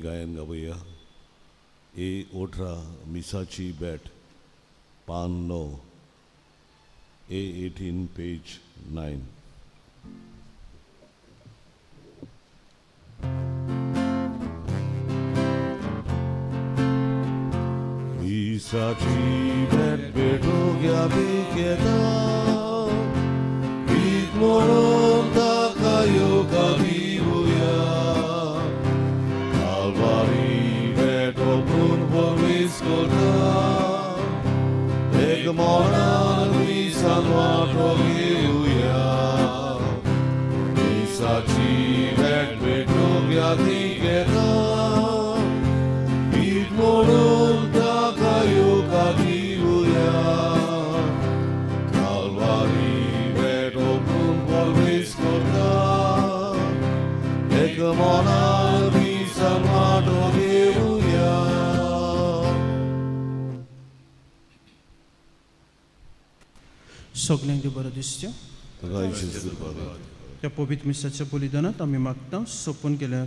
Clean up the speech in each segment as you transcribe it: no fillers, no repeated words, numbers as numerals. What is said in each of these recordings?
गायन गावया. ए 18 मिसाची भेट, पान 9, ए 18 पेज 9. मिसाची भेट भेटूंक घेता, भीक म्हणून ताका येवकार दिवया. कालवारी भेट ओपून परमेस करता, एक मनान मिसान वांटो घेवया. मिसाची भेट भेटूंक घेता, भीक म्हणून ताका येवकार दिवया. कालवारी भेट ओपून परमेस करता, एक मनान मिसान वांटो घेवया. सगल्यांक देव बरो दिसचें. त्या पवित्र मिसाच्या बलिदानांत आमी मागता सोंपून गेल्या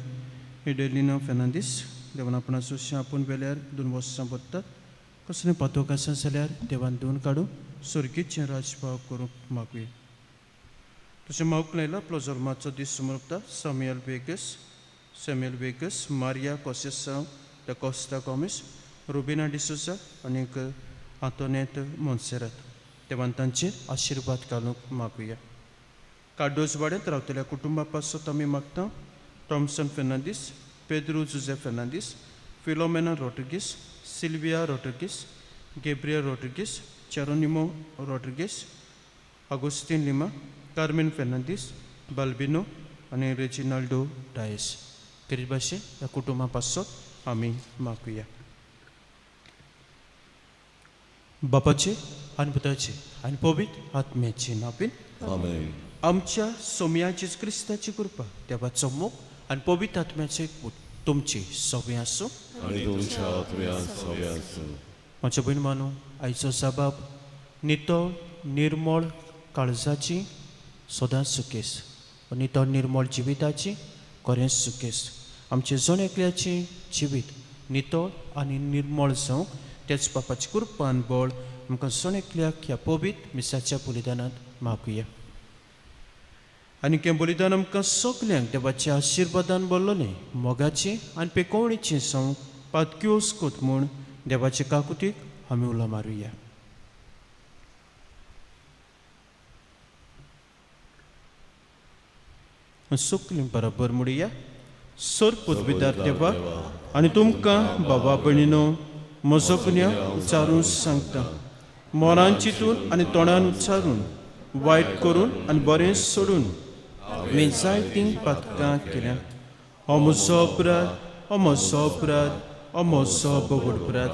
एडेलिना फेर्नांदीस देवान आपणाचो आपूण वेल्यार 2 वर्सां बदतात कसलें पातोक आसा जाल्यार देवान धुवन काडूं सर्गीचें राजभाव करूंक मागुया. तशें मागूंक लायला आपलो जल्माचो दीस समर्पता Samuel Vegas, Samuel Vegas, Maria कोसेसांव the Costa Gomes, Rubina D'Souza आनीक आंतोनेत मोन्सेरात देवान तांचेर आशिर्वाद घालूंक मागुया. कार्डोज वाड्यांत रावतल्या कुटुंबा पासत आमी मागता Thomson Fernandes, Pedro Jose Fernandes, Philomena Rodrigues, Sylvia Rodrigues, Gabriel Rodrigues, Geronimo Rodrigues, Agostinho Lima, Carmen Fernandes, Balbino आनी रेजिनाल्डो डायस. गरीब भाशे ह्या कुटुंबा पासत आमी मागुया. बापाचे आनी पुताचे आनी पवित्र आत्म्याचे नांवान आमेन. आमच्या सोम्या जेजू क्रिस्ताची कृपा, देवाचो मोग आनी पवित्र आत्म्याचो एकवट तुमची सगळें आसूं. आनी तुमच्या आत्म्यान सगळें आसूं. म्हज्या भयण मानू, आयचो सबाब नितळ निर्मळ काळजाची सदांच सुकेस, नितळ निर्मळ जिविताची खरेंच सुकेस. आमचें जण एकल्याचें जिवीत नितळ आनी निर्मळ जावंक तेच बापाची कृपान बळ आमकां जण एकल्याक ह्या पवित्र मिसाच्या बलिदानांत मागुया. आनी हें बलिदान आमकां सगल्यांक देवाच्या आशिर्वादान भरलेलें मोगाचें आनी पेकोवणेचें जावंक पातक्योस कोत म्हूण देवाचे काकुतीक आमी उलो मारुया. सगलीं बरोबर म्हणुया. सर पदवीदार देवा आनी तुमकां बाबा भयणीनो म्हजो गुन्यांव उच्चारून सांगता, मनान चिंतून आनी तोंडान उच्चारून, वायट करून आनी बरें सोडून मी जायतीं पातकां केल्या. हो म्हजो अपराध, हो म्हजो अपराध, हो म्हजो बगड अपराध.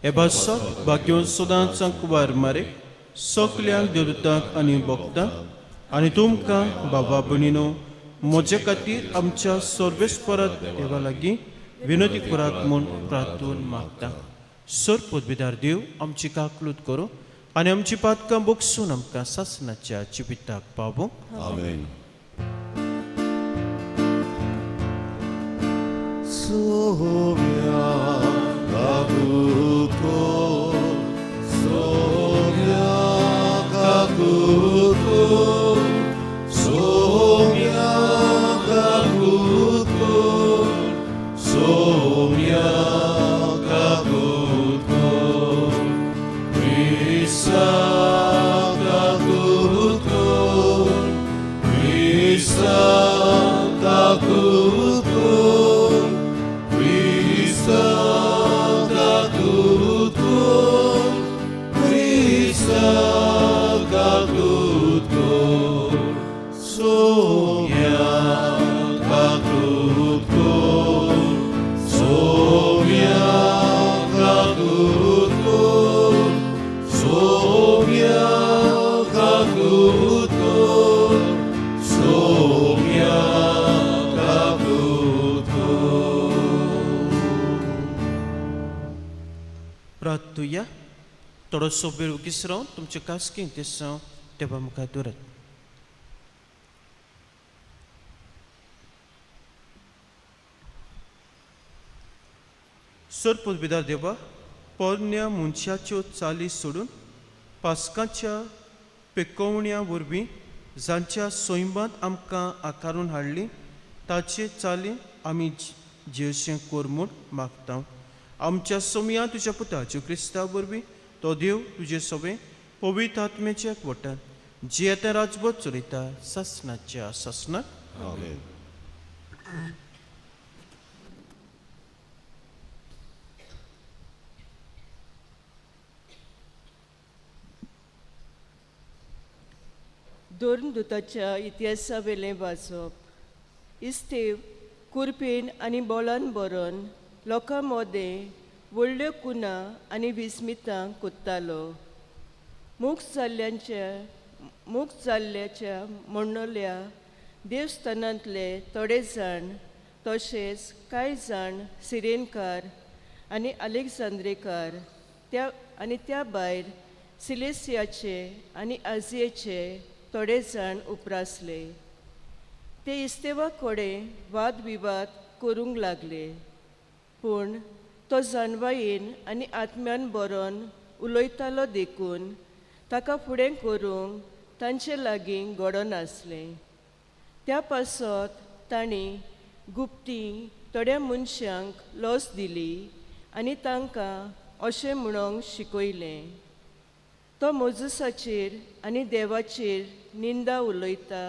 हे भासत भाग्यो सदांच कुवार मारे सगल्यांक देवतांक आनी भक्तांक आनी तुमकां बाबा भयणीनो म्हजे खातीर आमच्या सर्वेस्परात देवा लागीं विनोदी करात म्हूण प्रार्थून मागता. सर पदवीदार देव आमची काकलूत करूं आनी आमची पातकां बगसून आमकां सासणाच्या जिविताक पावूं. आमेन. सोम्या काकुतो, सोम्या काकुतो, सोम्या काकुतो, सोम्या काकुतो, क्रिस्ता काकुतो, क्रिस्ता काकुतो, क्रिस्ता काकुतो, क्रिस्ता काकुतो, सोम्या काकुतो, सोम्या काकुतो, सोम्या काकुतो, सोम्या काकुतो. प्रार्थुया. थोडोसो वेळ ओगीच रावन तुमचे खासगी इंतेसांव देवा मुखार दवरात. सरपदविदार देवा, पोरण्या मनशाच्यो चाली सोडून पास्काच्या पेकोवण्या वरवीं जांच्या सैमांत आमकां आकारून हाडली ताचे चाली आमी जियेवचें कर म्हूण मागता. आमच्या सोमया तुज्या पुता जेजू क्रिस्ता वरवीं तो देव तुजे सवे पवित्र आत्म्याच्या एकवटान जियेता राजभर चलयता सासणाच्या सासणाक. आमेन. धर्मदुताच्या इतिहासावेलें वाचप. इस्तेव कुरपेन आनी बोलान बरोवन लोकां मदें व्हडल्यो कुना आनी विस्मितां कोत्तालो. मुक्त जाल्ल्याच्या म्हणल्या देवस्थानांतले थोडे जाण तशेंच कांय जाण सिरेनकार आनी अलेक्झांद्रेकार त्या आनी त्या भायर सिलेसियाचे आनी आजियेचे थोडे जाण उप्रासले. ते इस्तेवा कडेन वादविवाद करूंक लागले, पूण तो जाणवायेन आनी आत्म्यान बरोवन उलयतालो देखून ताका फुडें करूंक तांचे लागीं घडनासलें. त्या पासत तांणी गुप्ती थोड्या मनशांक लस दिली आनी तांकां अशें म्हणूंक शिकयलें, तो मोजसाचेर आनी देवाचेर निंदा उलयता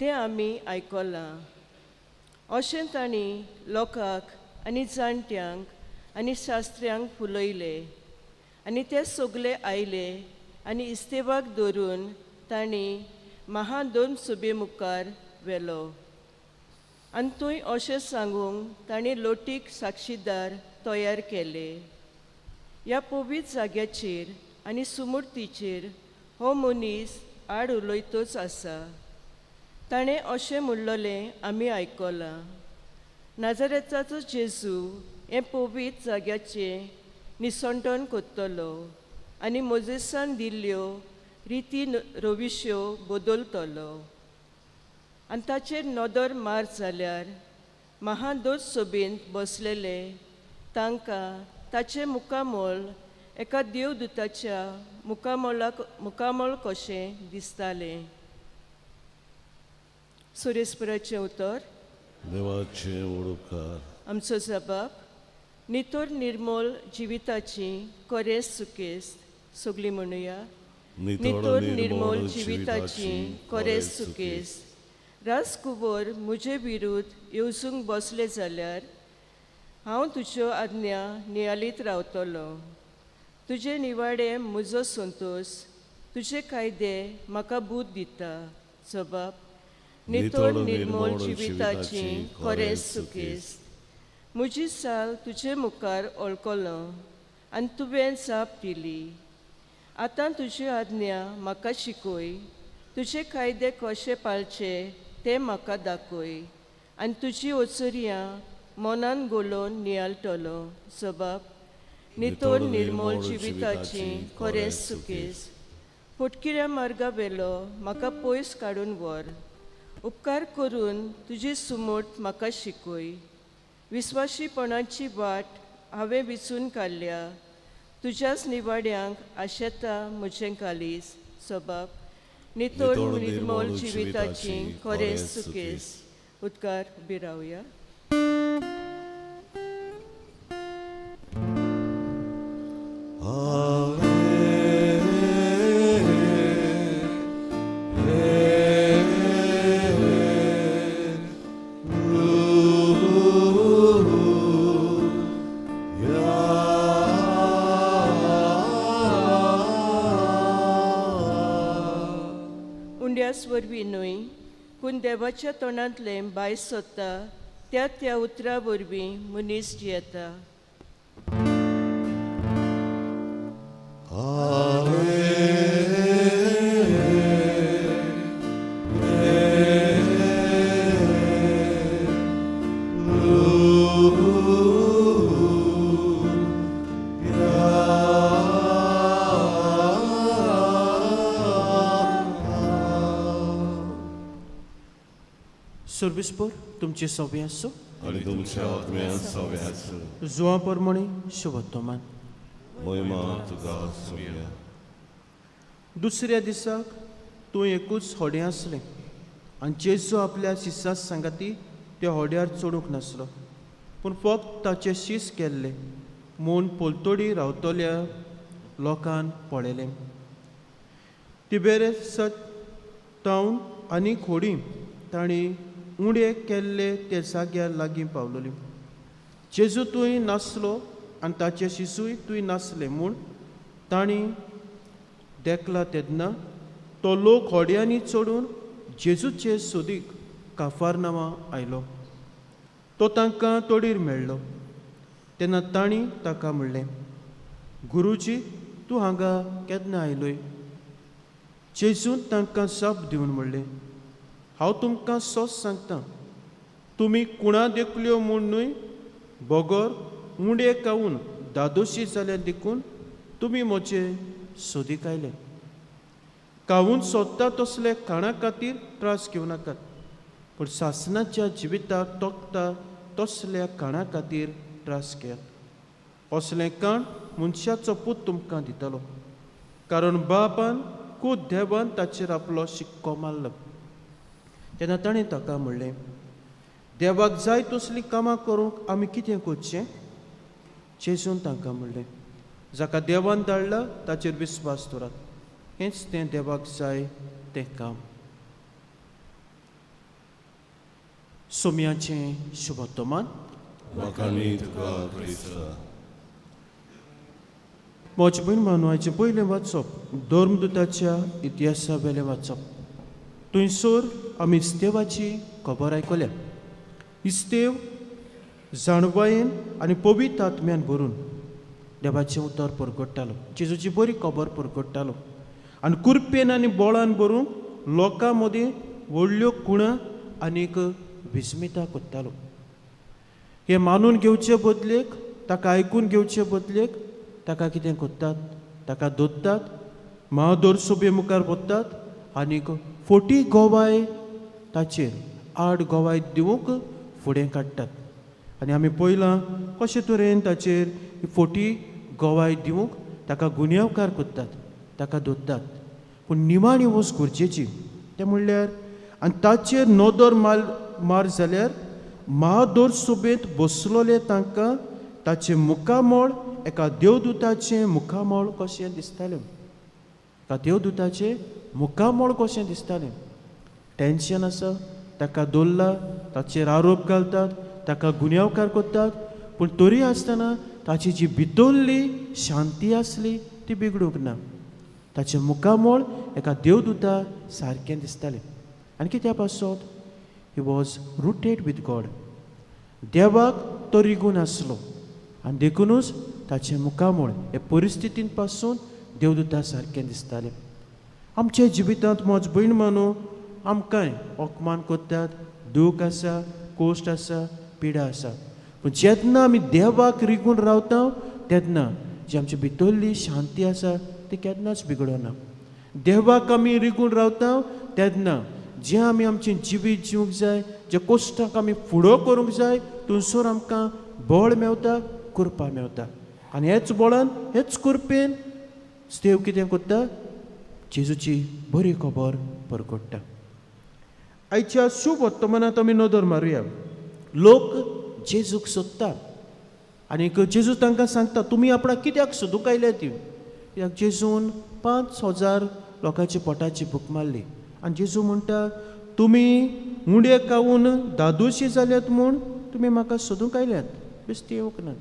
तें आमी आयकलां. अशें तांणी लोकांक आनी जाणट्यांक आनी शास्त्र्यांक फुलयले आनी ते सगले आयले आनी इस्तेवाक धरून तांणी महादोन सुबे मुखार व्हेलो. आनी थंय अशें सांगूंक तांणी लोटीक साक्षीदार तयार केले. ह्या पवित्र जाग्याचेर आनी सुमूर्तीचेर हो मनीस आड उलयतच आसा. ताणें अशें म्हणलेलें आमी आयकलां, नाजारेताचो जेजू हें पवित्र जाग्याचें निसंटन करतलो आनी मोजेसान दिल्ल्यो रिती रविश्यो बदलतलो. आनी ताचेर नदर मार जाल्यार महादोस सोबेंत बसलेले तांकां ताचें मुखामळ एका देवदूताच्या मुखामळ कशें दिसतालें. सुरेस्पराचें उतर. देवाचे उपकार. आमचो जबाब नितोर निर्मोल जिविताची कोरेस सुकेस. सगळीं म्हणुया, नितोर निर्मोल जिविताची कोरेस सुकेस. राजकुंवर म्हजे विरुद्ध येवजूंक बसले जाल्यार हांव तुज्यो आज्ञा नियालीत रावतलो. तुजे निवाडे म्हजो संतोश, तुजे कायदे म्हाका बूद दिता. जबाब नितोर निर्मोल जिविताची कोरेस सुकेस. म्हजी साल तुजे मुखार ओळखलो आनी तुवें जाप दिली. आतां तुजी आज्ञा म्हाका शिकय, तुजे कायदे कशे पाळचे ते म्हाका दाखय आनी तुजी ओचरयां मनान गोलोवन नियाळटलो. जबाब नितोर निर्मोल जिविताची कोरेस सुकेस. फटकिऱ्या मार्गा वेलो म्हाका पयस काडून व्हर, उपकार करून तुजी सुमूट म्हाका शिकय. विस्वाशीपणाची वाट हांवें विचून काडल्या, तुज्याच निवाड्यांक आशेता म्हजें कालीस. सबाब नितोर निर्मोल जिविताची कोरेस सुकेस. उदकार उबी रावया. उंड्यास वरवीं न्हय पूण देवाच्या तोंडांतलें बाय सोदता त्या त्या उतरा वरवीं मनीस जियेता. सर्विसभर तुमचे सवे आसूं. आनी तुमच्या आत्म्यान सव्याच जुआ प्रमाणे शुभत्वमान. मोहिमा तुका सोम्या. दुसऱ्या दिसाक तूं एकूच होडें आसलें आनी जेजू आपल्या शिसां सांगाती त्या होड्यार चडूंक नासलो, पूण फक्त ताचे शीस केल्ले म्हूण पलतोडी रावतल्या लोकान पळयलें. तिबेरेसातावन आनी होडी तांणी उंडे केल्ले ते जाग्यार लागीं पावलोली. जेजू तूंय नासलो आनी ताचे शिसूय तूंय नासले म्हूण तांणी देखला तेन्ना तो लोक होड्यांनी चडून जेजूचे सोदीक काफारनामा आयलो. तो तांकां तोडीर मेळ्ळो तेन्ना तांणी ताका म्हणलें, गुरुजी, तूं हांगा केन्ना आयलोय? जेजून तांकां जाप दिवन म्हणलें, हांव तुमकां सोस सांगता, तुमी कुणा देखल्यो म्हूण न्हय, बगर उंडे खावन दादोशी जाल्या देखून तुमी म्हजे सोदीक आयले. खावून सोदता तसले खाणा खातीर त्रास घेवं नाकात, पूण सासणाच्या जिविताक तोखता तसल्या खाणा खातीर त्रास घेयात. असलें काण मनशाचो पूत तुमकां दितलो, कारण बापान कूद देवान ताचेर आपलो शिक्को मारलो. तेन्ना ताणें ताका म्हणलें, देवाक जाय तसलीं कामां करूंक आमी कितें करचें? जेजून तांकां म्हणलें, जाका देवान धाडला ताचेर विस्वास दवरात, हेंच तें देवाक जाय तें काम. सोम्याचें शुभत्वमान. वाखाणी तुका क्रिस्ता. म्हजे भयण मानू, आयचें पयलें वाचप धर्मदुताच्या इतिहासा वेलें वाचप. थंयसर आमी इस्तेवाची खबर आयकल्या. इस्तेव जाणवायेन आनी पवित्र आत्म्यान भरून देवाचें उतर परगट्टालो, जेजूची बरी खबर परगट्टालो आनी कुरपेन आनी बोळान भरून लोकां मदीं व्हडल्यो कुणां आनीक विस्मिता करतालो. हें मानून घेवचे बदलेक, ताका आयकून घेवचे बदलेक ताका कितें करतात, ताका दोत्तात, महादोर सोबे मुखार वतात आनीक फोटी गोवाय ताचेर आड गोवाय दिवंक फुडें काडटात. आनी आमी पळयलां कशे तरेन ताचेर फोटी गोवाय दिवंक ताका गुन्यांवकार करतात, ताका दोत्तात. पूण निमाणी वस्त गरजेची तें म्हणल्यार आनी ताचेर नदर मार जाल्यार महादोर सोबेंत बसलोले तांकां ताचें मुखामळ एका देवदूताचें मुखामळ कशें दिसतालें, एका देवदूताचें मुखामळ कशें दिसतालें. टेंशन आसा, ताका दवरला, ताचेर आरोप घालतात, ताका गुन्यांवकार करतात, पूण तरी आसतना ताची जी भितरली शांती आसली ती बिगडूंक ना. ताचें मुखामळ एका देवदूता सारकें दिसतालें. आनी कित्या पासत? He was rooted with God. देवाक तो रिगून आसलो आनी देखुनूच ताचें मुखामळ हे परिस्थितीन पासून देवदूता सारकें दिसतालें. आमच्या जिवितांत म्हज भयण मानू आमकांय अपमान करतात, दूख आसा, कोश्ट आसा, पिडा आसा, पूण जेन्ना आमी देवाक रिगून रावता तेन्ना जी आमची भितरली शांती आसा ती केन्नाच बिगडना. देवाक आमी रिगून रावता तेन्ना जें आमी आमचें जिवीत जिवंक जाय, जे कोश्टाक आमी फुडो करूंक जाय, थंयसर आमकां बळ मेवता, कृपा मेवता. आनी हेच बळान, हेच कृपेन देव कितें करता, जेजूची बरी खबर परगट्टा. आयच्या शुभ वर्तमानांत आमी नदर मारुया. लोक जेजूक सोदता आनी जेजू तांकां सांगता, तुमी आपणाक कित्याक सोदूंक आयल्या ती? कित्याक जेजून 5000 लोकांची पोटाची भूक मारली आनी जेजू म्हणटा, तुमी उंडे खावन दादोशी जाल्यात म्हूण तुमी म्हाका सोदूंक आयल्यात, बेश्टी येवंक ना.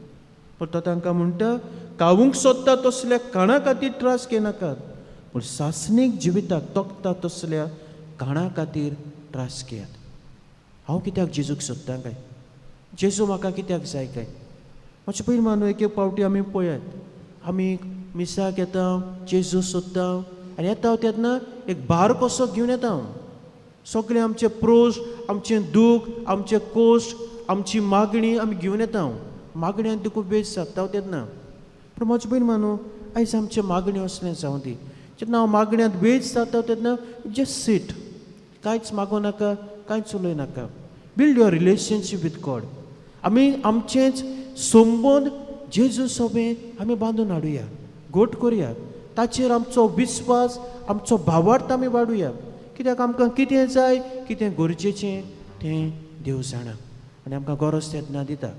पूण तो तांकां म्हणटा, खावूंक सोदता तसल्या खाणा खातीर त्रास घेनाकात, पूण सासणीक जिविताक तोखता तसल्या खाणा खातीर त्रास घेयात. हांव कित्याक जेजूक सोदता काय? जेजू म्हाका कित्याक जाय काय? मातशें पयलीं मानू एक एक फावटी आमी पळयात, आमी मिसाक येता, जेजू सोदता आनी येता तेन्ना एक भार कसो घेवन येता. सगळें आमचें प्रोश, आमचें दूख, आमचें कोश्ट, आमची मागणी आमी घेवन येता. मागण्यान तुका वेस जाता तेन्ना. पूण म्हजें भयण मानू, आयज आमचें मागणें असलें जावं दी, जेन्ना हांव मागण्यांत वेज जाता तेन्ना जस्ट सीट, कांयच मागूं नाका, कांयच उलय नाका. Build your relationship with God. आमी आमचेंच संबंद जेजू सोबें आमी बांदून हाडुया, घट करुया. ताचेर आमचो विस्वास, आमचो भावार्थ आमी वाडुया. कित्याक आमकां कितें जाय, कितें गरजेचें तें देव जाणा आनी आमकां गरज तेन्ना दिता.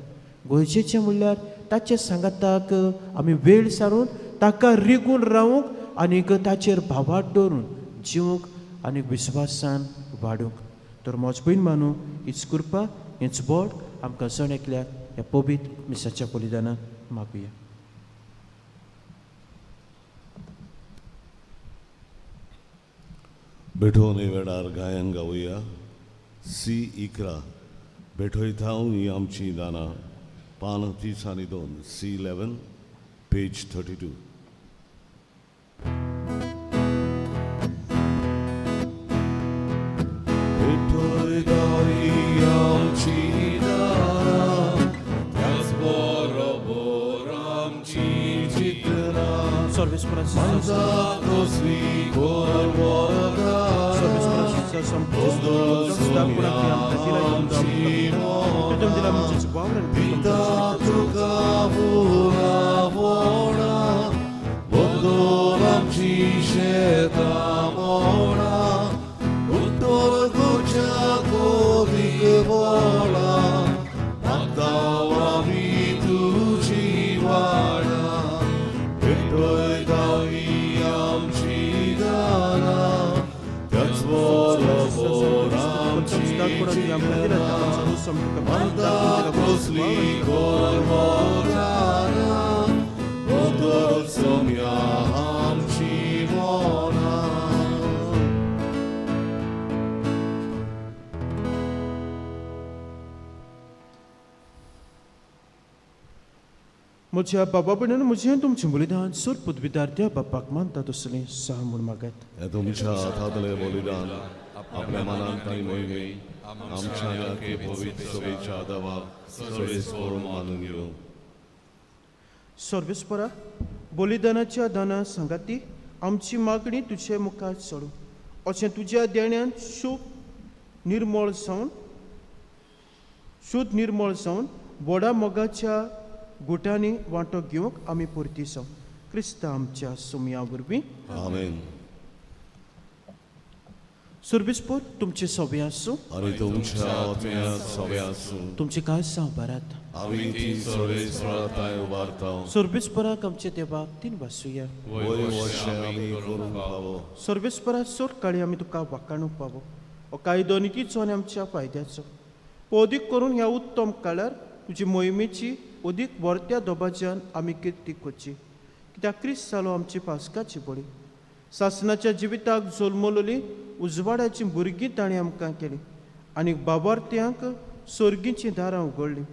गरजेचें म्हणल्यार ताचे सांगाताक आमी वेळ सारून ताका रिगून रावूंक आनीक ताचेर भावार्थ दवरून जिवूंक आनी विस्वासान वाडूंक. तर म्हज भयण मानू हीच कृपा, हीच बोट आमकां जण एकल्याक ह्या पवित्र मिसाच्या बलिदानाक मागुया. भेटवणे वेळार गायन गावया. सी 11 भेटयता ही आमची दानां, पान 32, सी 11, पेज 32. भेटयता ही आमची दानां, त्याच बरोबर आमची चित्रां, कसली पिता तुका फुलां फोडां, बदल आमची शेतां मोडां, उत्तर गोच्या कोलीक बोलां, मागता आमी तुजी वाडां, भेटयता ही आमची दानां, त्याच बरोबर आमची मानता कसली कोरवताना, बदल सोम्या आमची मनां. म्हज्या बाबा भयणीन म्हजें तुमचें बलिदान सोर पदवीदार त्या बापाक मानता तसलें सहा म्हूण मागत. हे तुमच्या हातांतलें बलिदान आपल्या मनांत आनी मोहिमे आमच्या ह्या पवित्र सभेच्या देवाक सर्वेस्पर मानून घेवं. सर्वेस्परा, बलिदानाच्या दाना सांगाती आमची मागणी तुजे मुखार चडूं, अशें तुज्या देण्यान शुभ निर्मळ जावन, शुद्ध निर्मळ जावन व्हडा मोगाच्या गुटांनी वांटो घेवंक आमी परती जावं. क्रिस्ता आमच्या सुमया वरवीं. आमेन. सर्वेस्पर तुमचे सोबे आसूं आनी तुमच्या आत्म्या सोबे आसूं. तुमचे काळजां उबारात. आमी ती सर्वेस्परा तांय उबारता. सर्वेस्पराक आमच्या देवाक तीन वासुया. वय अशें आमी करूंक फावो. सर्वेस्परा, सोड काळी आमी तुका वाखाणूंक पावो. हो कायदो नितीचो आनी आमच्या फायद्याचो. अदीक करून ह्या उत्तम काळार तुजी मोहिमेची अदीक वर्त्या दबाज्यान आमी किर्ती करची. कित्याक क्रिस्त जालो आमची पास्काची बळी. सासनाच्या जिविताक जल्मलोली उजवाडाची भुरगीं ताणें आमकां केली आनी बाबार्थ्यांक सर्गीचीं दारां उगडलीं.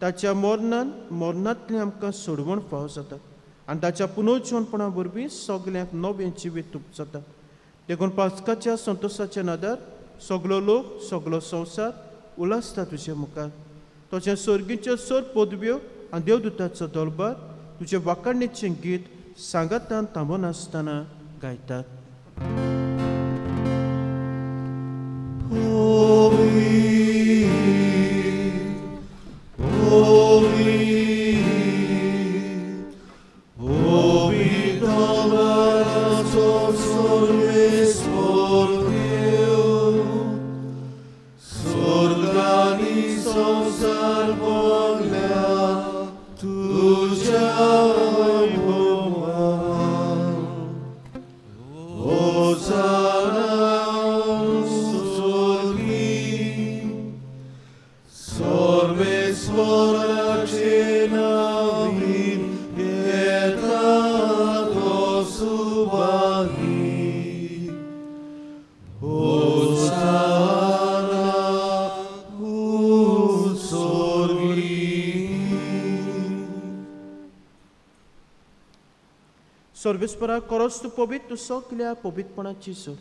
ताच्या मरणान मरणांतलें आमकां सोडवण फावो जाता आनी ताच्या पुनर्जीवनपणा वरवीं सगल्यांक नवें जिवीत उपजता. देखून पास्काच्या संतोशाच्या नादार सगलो लोक, सगलो संवसार उलासता तुजे मुखार. तुज्या सर्गीच्यो सर पदव्यो आनी देवदूताचो दरबार तुजे वाखाणणेचें गीत सांगातान थांबनासतना गायतात. संसार भोगल्या तुज्या वैभवान. होसाना स्वर्गी, सर्वेश्वराचे नावीन येता तो सुभागी. होसाना स्वर्गी. सर्वेस्परा, खरोच तूं पवित्र, तूं सगल्या पवित्रपणाची सोड.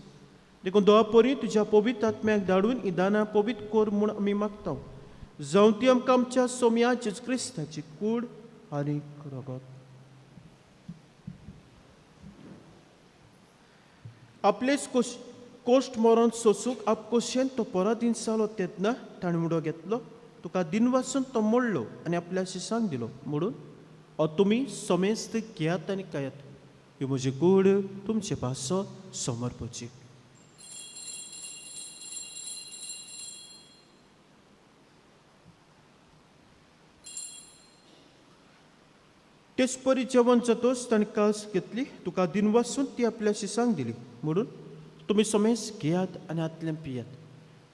देखून दोवा परी तुज्या पवित्र आत्म्याक धाडून ही दानां पवित्र कर म्हूण आमी मागता. जावं ती आमकां आमच्या सोम्या जेजू क्रिस्ताची कूड आनी रगत. आपलेच कोश्ट मरण सोसूंक आपकोशेन तो पराधीन जालो तेन्ना ताणें उडो घेतलो तुका दिनवासून तो मोडलो आनी आपल्या शिसांक दिलो म्हणून ओ तुमी समेस्त घेयात आनी खायात, ही म्हजी कूड तुमचे पासो समर्पची. तेच परी जेवण जातोच ताणें कास घेतली, तुका दिनवासून ती आपल्या शिसांक दिली म्हणून तुमी समेस्त घेयात आनी हातलें पियात,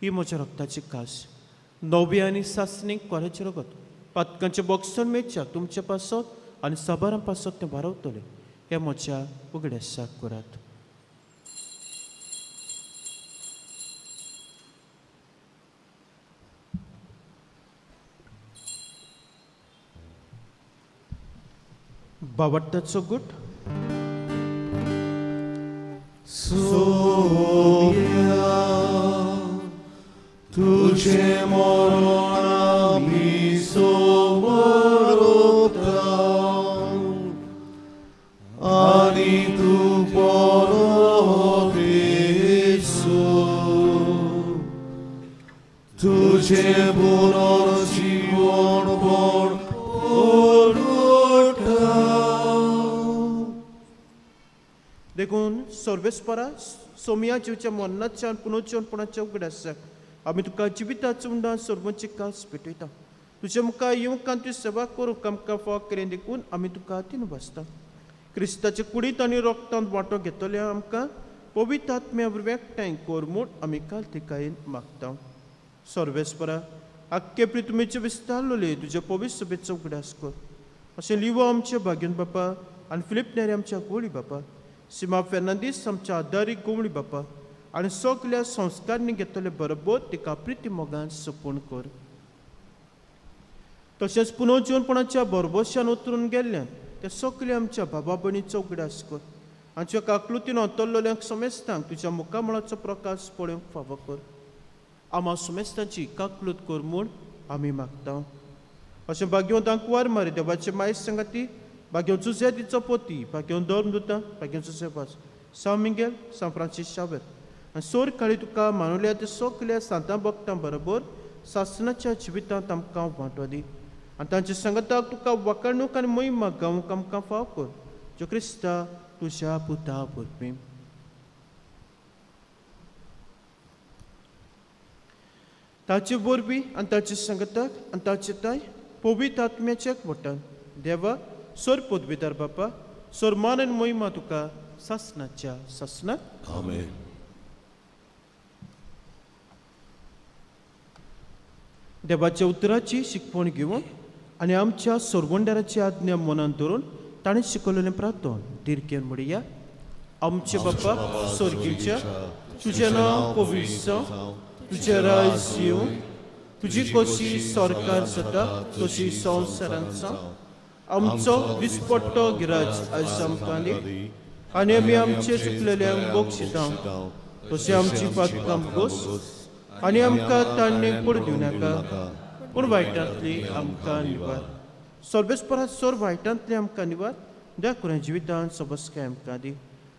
ही म्हज्या रक्ताची कास, नवी आनी सासणी कोऱ्याचें रगत, पातकांचें बॉक्सन मेळच्या तुमचे पासत आनी साबारां पासत तें वारवतलें. हें म्हज्या उगड्यासाक करात. बावट्टाचो गुट. सोम्या तुझे मरण आमी समोरता आनी तूं परत येसो तुझे पुनर्जीवनपण ओडटा. देखून सर्वेस्परा सोमया जिवच्या मरणाच्या पुनर्जीवनपणाच्या उगडासाक आमी तुका जिविताचो उंडा सर्वांची कास पेटयता. तुजे मुखार येवंक आनी तुजी सेवा करूंक आमकां फाव केलें देखून आमी तुका तीन वाचता. क्रिस्ताचे कुडींत आनी रोगतांत वांटो घेतल्या आमकां पवित्र आत्म्या वरवीं एकठांय कर म्हूण आमी कालतिकायेन मागता. सर्वेस्परा आख्खे प्रितुमेचे विस्तारलेले तुज्या पवित्र सभेचो उगडास कर. अशें लिवो आमच्या भाग्यन बापा आनी फिलीप नेरी आमच्या गोळी बापा, सीमा फेर्नांदीस आमच्या आदारी गोवणी बापा आनी सगल्या संस्कारांनी घेतले बरोबर तिका प्रिती मोगान सपूण कर. तशेंच पुनर्जीवनपणाच्या बरबोशान उतरून गेल्ल्यान ते सगळे आमच्या बाबा भयणीचो उगडास कर. आमच्या काकलुतीन अंतरलेल्यांक समेस्तांक तुज्या मुखामळाचो प्रकाश पळोवंक फावो कर. आमा समेस्तांची काकलूत कर म्हूण आमी मागता. अशें भाग्यवंत आंकवार मारी देवाचे मायस सांगाती, भाग्यवंत जुझे तिचो पोती, भाग्यवंत धर्मदूता, भाग्यवंत जुझेवास, सांव मिंगेल, सांव फ्रांसीस शावेर आनी सोर काळी तुका मानुल्या ते सगल्या सांतां भक्तां बरोबर सासणाच्या जिवितांत आमकां वांटो दी आनी तांच्या सांगाताक तुका वाकाणूक आनी मोहिमा गावंक आमकां फाव कर, जो क्रिस्ता तुज्या पुता वरवीं. ताचे वरवीं आनी ताचे सांगाताक आनी ताचे ताय पवित्र आत्म्याच्या वटान देवा सोर पदवीदार बापा सोर मान आनी मोहिमा तुका सासणाच्या सासणाक. आमेन. देवाच्या उतराची शिकवण घेवन आनी आमच्या सोरवंडाराची आज्ञा मनांत धरून ताणें शिकवलेलें प्रार्थन दिर्घेन म्हणया. आमचे बापा स्वर्गीच्या, तुजें नांव पवित्र जावं, तुजें राज येवं, तुजी कशी सरकार जाता तशी संवसारांत जावं. आमचो दिसपट्टो गिराज आयज आमकां दी आनी आमी आमचे चुकलेल्यांक बक्षिता तशें आमची पातकां गोस आनी आमकां ताणें पड दिवं नाका, पूण वायटांतली आमकां निवार. सर्वेस्परा सोर वायटांतली आमकां निवार, द्या कुऱ्या जिवितांत सबसकाय आमकां दी.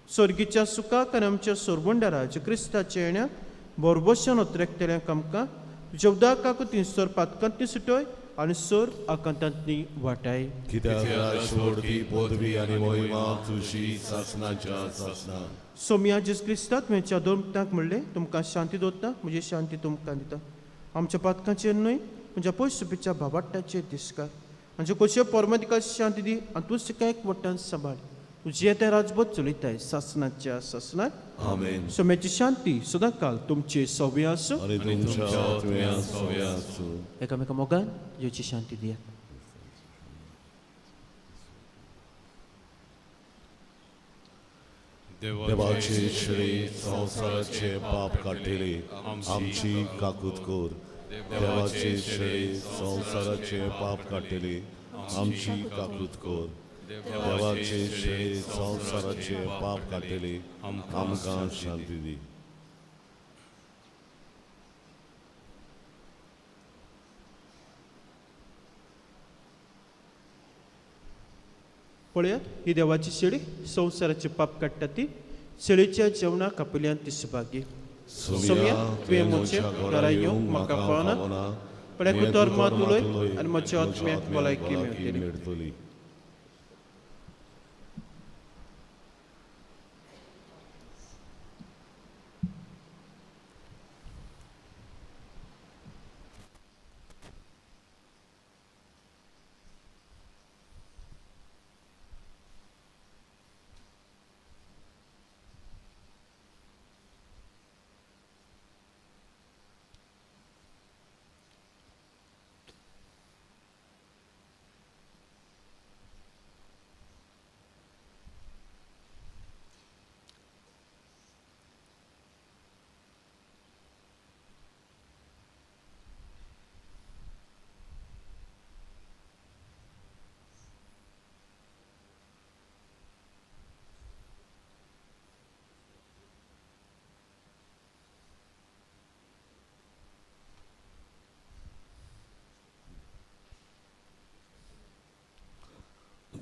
स्वर्गीच्या सुखाक आनी आमच्या सोरबंडारा जे क्रिस्ताच्या येण्याक बोरबोशान उतरेकतल्यांक आमकां तुज्या उदकाकूय सर पातकांतली सुटय आनी सर आकांतांतली वाटाय. कित्याक राजवटी पदवी आनी मोहिमा तुजी सासणाच्या सासणा. सोमया जेजू क्रिस्ता तुवें दोन म्हणलें, तुमकां शांती दवरता, म्हजी शांती तुमकां दिता. आमच्या पातकांचेर न्हय म्हज्या पयसुपीच्या भावाट्टाचेर दिसकार आमचे कशे परमतिका शांती दी आनी तूं तिका एक वट्टान सांबाळ. तुजें तें राजबोध चलयताय सासणाच्या सासणाक. आमेन. सोम्याची शांती सदांकाल तुमचे सवे आसूं आनी तुमच्या आत्म्या सवे आसूं. एकामेका मोगान येवची शांती दियात. देवाचे श्री संवसाराचे पाप काडटले आमची काकूत कर. देवाचे श्री संवसाराचे पाप काडटले आमची काकूत कर. देवाचे श्री संवसाराचे पाप काडटले आमकां शांती दी. पळयात ही देवाची शेळी संवसाराचे पाप काडटा ती शेळीच्या जेवणाक आपल्यान ती सभागी. सोमया, तुवें म्हज्या घरा येवंक म्हाका फावना, पण एक उतर मात उलय आनी म्हज्या आत्म्याक भलायकी मेळटली. मेळटली.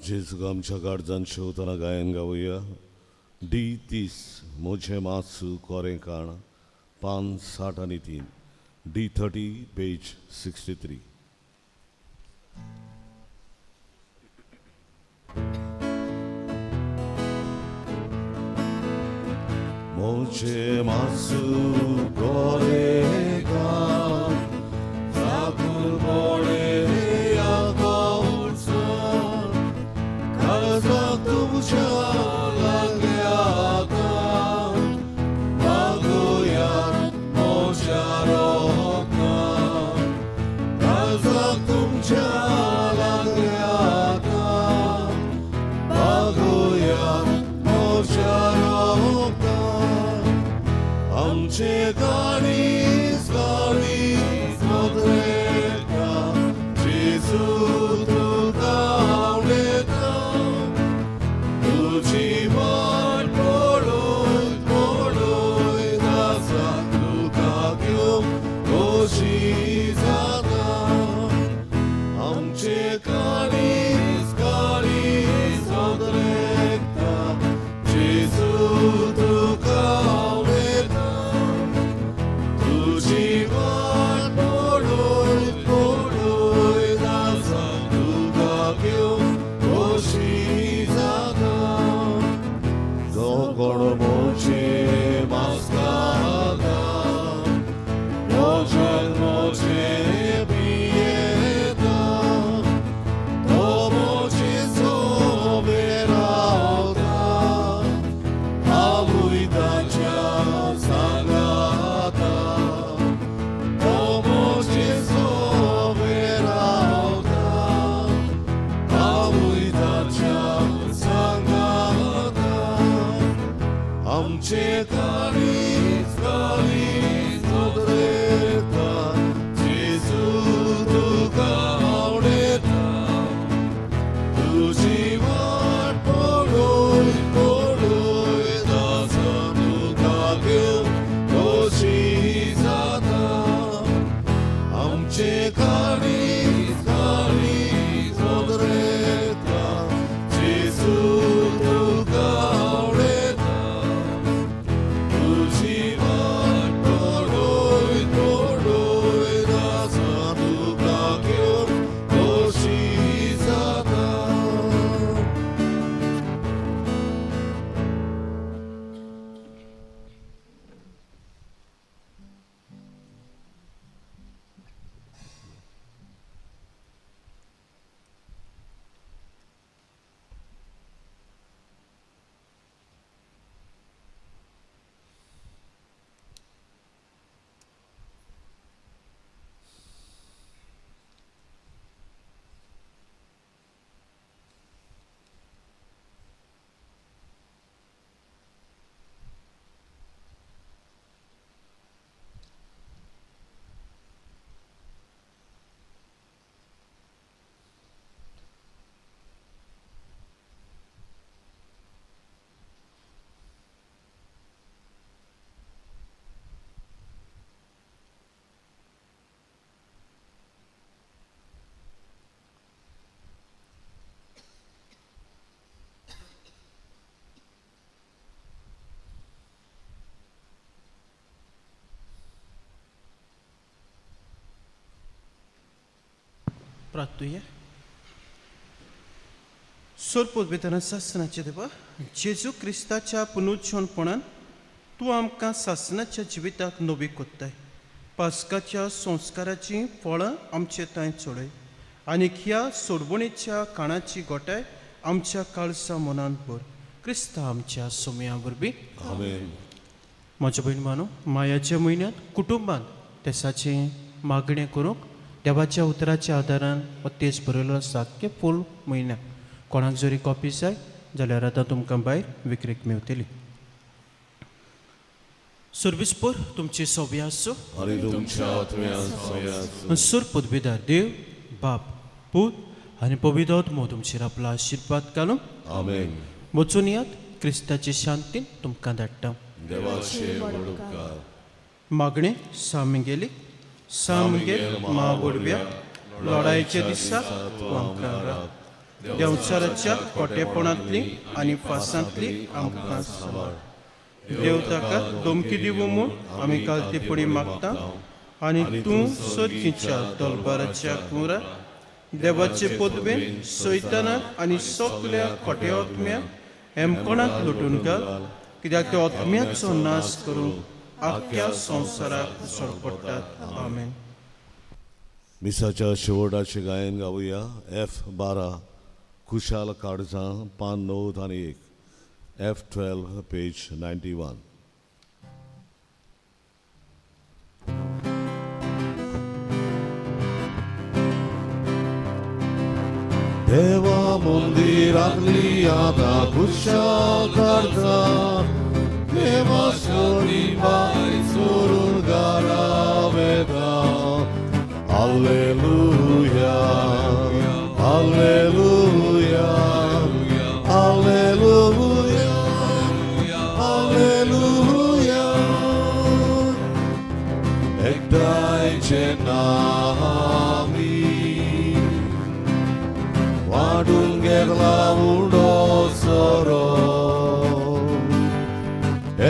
जेजूक आमच्या गार्जान शेवतना गायन गावया. डी 30 मोजे मात्सू कोरें काण, पान 63, डी 30 पेज 63. मोजे मात्सू कोरें काण, साकून पडे प्रार्थुया. सोरपोत सासनाचे देवा, जेजू क्रिस्ताच्या पुनरुज्जीवनपणान तूं आमकां सासनाच्या जिविताक नवी कोत्ताय. पास्काच्या संस्काराचीं फळां आमचे थंय चडय आनी ह्या सोडवणेच्या काणाची गोठाय आमच्या काळसा मनांत भर. क्रिस्ता आमच्या सोम्या वरवीं. आमेन. म्हज्या भयण मानो, मायाच्या म्हयन्यांत कुटुंबांत तेसाचें मागणें करूंक देवाच्या उतराच्या आदारान हो तेज बरयलो आसा. आख्खे फूल म्हयन्याक कोणाक जरी कॉपी जाय जाल्यार आतां तुमकां भायर विक्रेक मेवतली. सर्वीस पोर तुमची सोबी आसूं आनी तुमच्या आत्म्यान सोबी आसूं. सूर पदवीदार देव बाप, पूत आनी पवित्र आत्मो तुमचेर आपलो आशिर्वाद घालूं. आमेन. वचून यात, क्रिस्ताचे शांतीन तुमकां धाडटा. देवाचे व्हड उपकार. मागणें सामगेली. सामगेल म्हावडव्या, लढायच्या दिसा तूं आमकां राख. देंवचाराच्या खोटेपणांतली आनी फासांतली आमकां सांबाळ. देव ताका धमकी दिवं म्हूण आमी कालतेपणी मागता आनी तूं सर्कीच्या तलबाराच्या कुंवरा देवाचे पदवेन सैतानाक आनी सगल्या खोटे आत्म्याक हेमकोणाक लुटून घाल, कित्याक त्या आत्म्याचो नाश करूंक आख्ख्या संवसाराक झडपडटात. आमेन. मिसाच्या शेवटाचें गायन गावया. एफ 12, खुशाल काळजां, पान 91, एफ 12, पेज 91. देवा मंदिरांतली आतां खुशाल काळजां, देवा शोरी बाय सोडून घरा वेता. Alleluia, Alleluia, Alleluia, Alleluia. एकठांय जेन्ना आमी वाडून गेला उडो सोरो,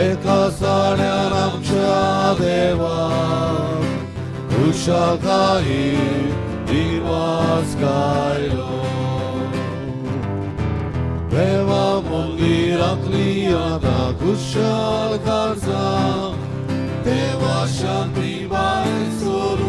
एका साण्यान आमच्या देवा खुशालकायेन दिवास गायलो. देवा मंदिरांतली आतां खुशाल काळजां, देवा शांती बाय सोडून